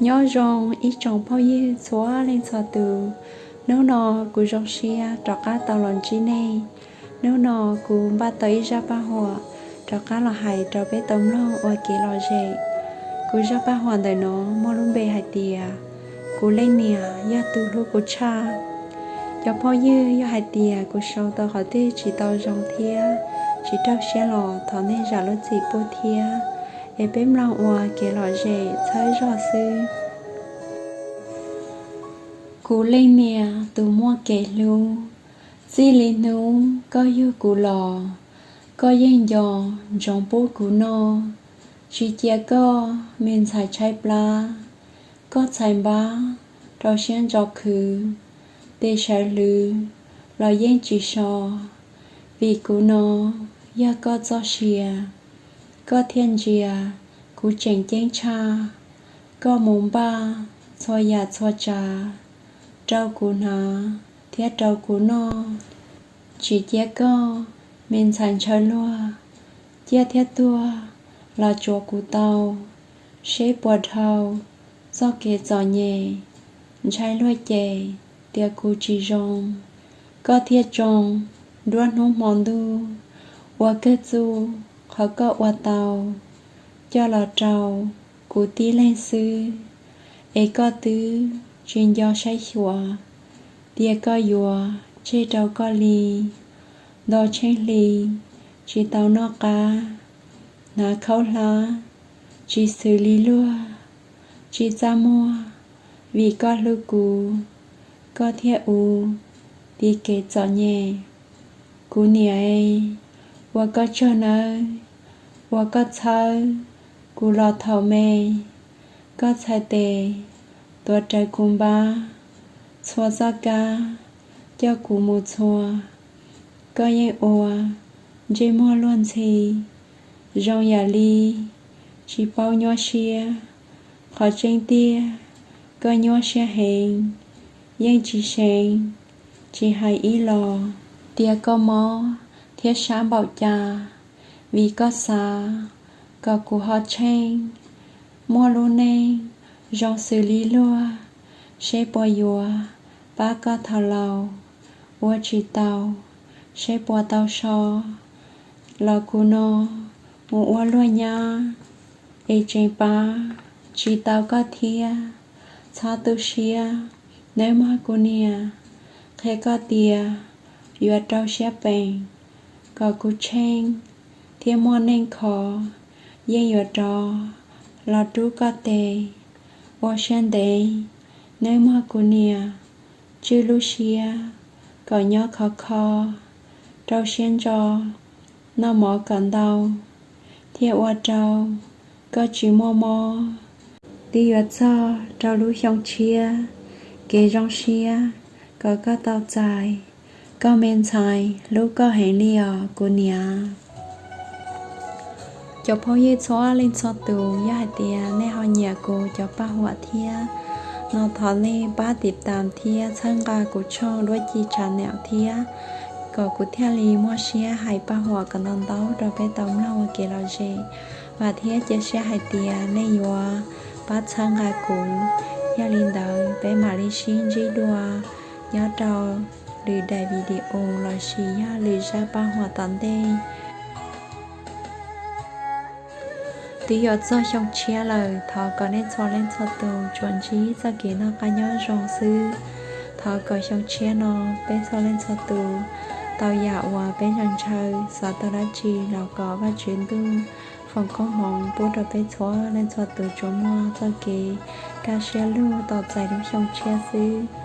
Nyob zoo ib tsoom phooj ywg txhua leej txhua tus, hnub no kuv zoo siab rov qab tau los ntsib nej. Hnub no kuv npaj tau ib zaj paj huam rov qab los hais rau peb tau mloog ua kev lom zem. Kuv zaj paj huam ntawm no muaj lub npe hais tias Kuv leej niam yog tus hlub kuv tshaj. Cov phooj ywg, yog hais tias kuv sau tau qhov twg tsis tau zoo thiab tsis raug siab los thov nej zam lub txim pub thiab. Es peb mloog ua kev lom zem txhawb zog xwb. Kuv leej niam tus muaj kev hlub, txij li hnub koj yug kuv los, koj yeej nco ntsoov pub kuv noj. Tsis cia koj me ntxhais tshaib plab, koj txhais npab rau siab ntso khwv, tes sawv hlwv los yeej tsis so. Vim kuv no yog koj txoj sia, koj thiaj ntsia kuv tseem ceeb tshaj. Koj mus npaj txhua yam txhua tsav rau kuv hnav thiab rau kuv noj. Tsis cia koj me ntxhais ntshaw luag, ciaj thiab tuag los tsuav kuv tau. Seb puas dhau txoj kev txom nyem, ntshai luag cem tias kuv tsis zoo. Koj thiaj tsoo nruab hnub hmo ntuj ua kawg txuj qhov koj ua tau, coj los rau kuv tib leeg xwb. Es koj twb tsis nco saib xyuas tias koj yuav tseg rau koj li. Nto tsheej hli tsis tau noj qab, hnav khaub hlab tsis xws li luag, tsis txaj muag vim koj hlub kuv, koj thiaj ua tiv kev txom nyem. Kuv niam, ua koj tsaug nawb uas koj txhawb kuv los thaum me. Koj txhais tes tuav rawv kuv npab, txhua txoj kab coj kuv mus txhua. Koj yeej ua ntsej muag luag ntxhi, zoo yam li tsis paub nyuaj siab. Qhov tseeb tiag, koj nyuaj siab heev, yeej tsis seev, tsis hais ib los tias koj mob thiab sab npaum cas, vim koj xav kom kuv ho tsheej muaj lub neej zoo xws li luag. Seb puas yuav pab koj thaum laus, ua tsis tau seb puas tau so. Los kuv no mus ua luag nyab es tseem pab tsis tau koj thiab. Txhob tu siab nawb mog kuv niam, qhia koj tias yuav rau siab peem kom kuv tsheej thiab muaj neej khov, yeej yuav rov los rub koj tes ua siab ntev nawb mog kuv niam. Tswj lub siab kom nyob khov kho, rau siab ntso noj mov kom ntau thiaj ua rau koj tsis muaj mob. Twb yuav txog rau lub xyoo tshiab, kev zoo siab kom koj tau txais koj me ntxhais hlub koj heev li os kuv niam. Cov phooj ywg txhua leej txhua tus, yog hais tias nej ho nyiam kuv cov paj huam thiab no thov nej pab tiv tam thiab txhawb nqa kuv tshooj Duab Ci Channel thiab, kom kuv thiaj li muaj siab hais paj huam kom ntau ntau rau peb tau mloog ua kev lom zem. Vam thiab cia siab hais tias nej yuav pab txhawb nqa kuv. Yog li ntawd peb mam li sib ntsib dua nyob rau lwm daim video lossis yog lwm zaj paj huam tom ntej. Twb yuav txog xyoo tshiab lawm, thov kom nej txhua leej txhua tus tsuas ntsib txoj kev noj qab nyob zoo xwb. Thov kom xyoo tshiab no peb txhua leej txhua tus tau yam uas peb ntshaw ntshaw, xav tau dab tsi los kom Vajtswv ntuj foom koob hmoov pub rau peb txhua leej txhua tus tsuas muaj txoj kev kaj siab lug tau txais lub xyoo tshiab xwb.